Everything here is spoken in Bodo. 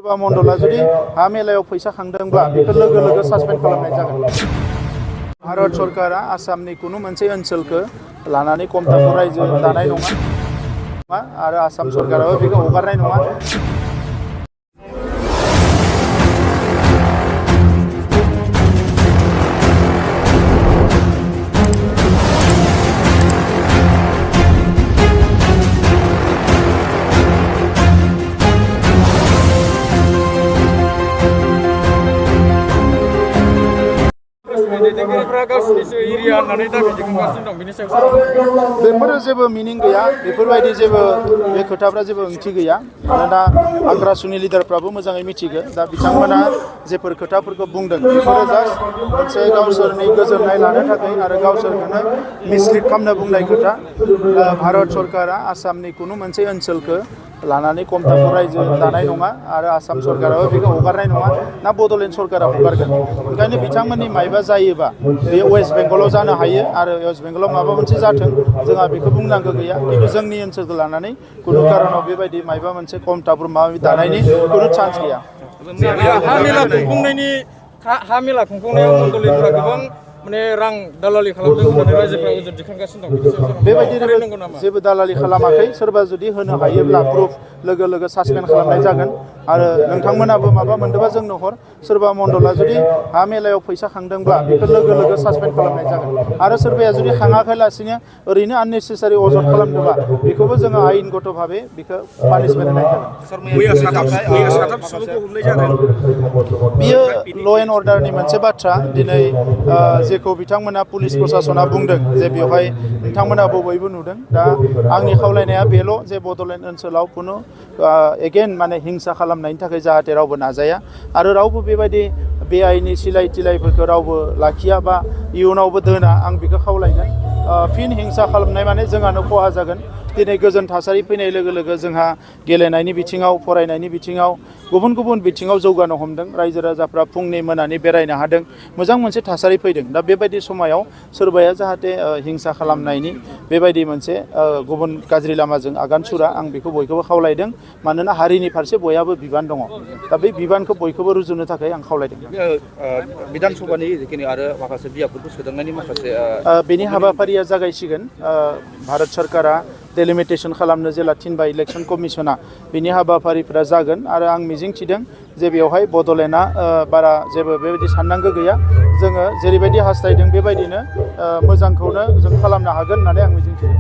सोरबा मण्डला जुदि हा मेलायाव फैसा खांदोंब्ला बेखौ लोगो लोगो सासपेन्ड खालामनाय जागोन। भारत सरकारा आसामनि कुनु मोनसे ओनसोलखौ लानानै कमतापुर रायजो दानाय नङा आरो आसाम सरकाराबो बेखौ हगारनाय नङा। बेफोरो जेबो मिनिं गैया, बेफोरबायदि जेबो बे खोथाफ्रा जेबो ओंथि गैया। मानोना आग्रासुनि लिडारफ्राबो मोजाङै मिथिगो। दा बिथांमोना जेफोर खोथाफोरखौ बुंदों बेफोरो जास्ट मोनसे गावसोरनि गोजोननाय लानो थाखाय आरो गावसोरखौनो मिसलिड खालामनो बुंनाय खोथा। भारत सरकारा आसामनि कुनु मोनसे ओनसोलखौ लानानै कमतापुर रायजो दानाय नङा आरो आसाम सरकाराबो बेखौ हगारनाय नङा ना बड'लेण्ड सरकारा हगारगोन। ओंखायनो बिथांमोननि मायबा जायोबा बे वेस्ट बेंगलाव जानो हायो आरो वेस्ट बेंगलाव माबा मोनसे जाथों, जोंहा बेखौ बुंनांगौ गैया। खिन्थु जोंनि ओनसोलखौ लानानै कुनु कारनाव बेबायदि मायबा मोनसे कमतापुर माबा दानायनि कुनु चान्स गैया। हा मेला खुंफुंनायाव मण्डलिफोरा गोबां माने रां दालालि खालामदों होननानै रायजोफोरा ओजों दिखांगासिनो दं। बेबायदि जेबो दालालि खालामाखै। सोरबा जुदि होनो हायोब्ला प्रुफ लोगो लोगो सासपेन्ड खालामनाय जागोन। आरो नोंथांमोनाबो माबा मोनदोंबा जोंनो हर। सोरबा मण्डला जुदि हा मेलायाव फैसा खांदोंब्ला बेखौ लोगो लोगो सासपेन्ड खालामनाय जागोन। आरो सोरबाया जुदि खाङाखैलासिनो ओरैनो आननेसेसारि अजद खालामदोंबा बेखौबो जोङो आयेनगत भाबै बेखौ पानिशमेन्ट होनाय जागोन। बियो ल' एन्ड अर्डारनि मोनसे बाथ्रा। दिनै जेखौ बिथांमोना पुलिस प्रसासना बुंदों जे बेवहाय नोंथांमोनाबो बयबो नुदों। दा आंनि खावलायनाया बेल' जे बड'लेण्ड ओनसोलाव कुनु एगेन माने हिंसा खालामनायनि थाखाय जाहाथे रावबो नाजाया आरो रावबो बेबायदि बेआइनि सिलाय तिलायफोरखौ रावबो लाखिया बा इयुनावबो दोना, आं बेखौ खावलायगोन। फिन हिंसा खालामनाय माने जोंहानो खहा जागोन। दिनै गोजोन थासारि फैनाय लोगो लोगो जोंहा गेलेनायनि बिथिङाव, फरायनायनि बिथिङाव, गुबुन गुबुन बिथिङाव जौगानो हमदों। रायजो राजाफ्रा फुंनि मोनानि बेरायनो हादों। मोजां मोनसे थासारि फैदों। दा बेबायदि समायाव सोरबाया जाहाथे हिंसा खालामनायनि बेबायदि मोनसे गुबुन गाज्रि लामाजों आगान सुरा, आं बेखौ बयखौबो खावलायदों। मानोना हारिनि फारसे बयहाबो बिबान दङ। दा बे बिबानखौ बयखौबो रुजुनो थाखाय आं खावलायदों। बिधान सभानि जिखिनि आरो माखासे बियाबफोरखौ सोदांनायनि माखासे बेनि हाबाफारिया जागायसिगोन। भारत सरकारा डेलिमिटेसन खालामनो जेला थिनबाय इलेक्सन कमिसना, बिनि हाबाफारिफोरा जागोन। आरो आं मिजिंथिदों जे बेवहाय बड'लेण्डआ बारा जेबो बेबायदि साननांगौ गैया। जोङो जेरैबायदि हास्थायदों बेबायदिनो मोजांखौनो जों खालामनो हागोन होननानै आं मिजिंथिदों।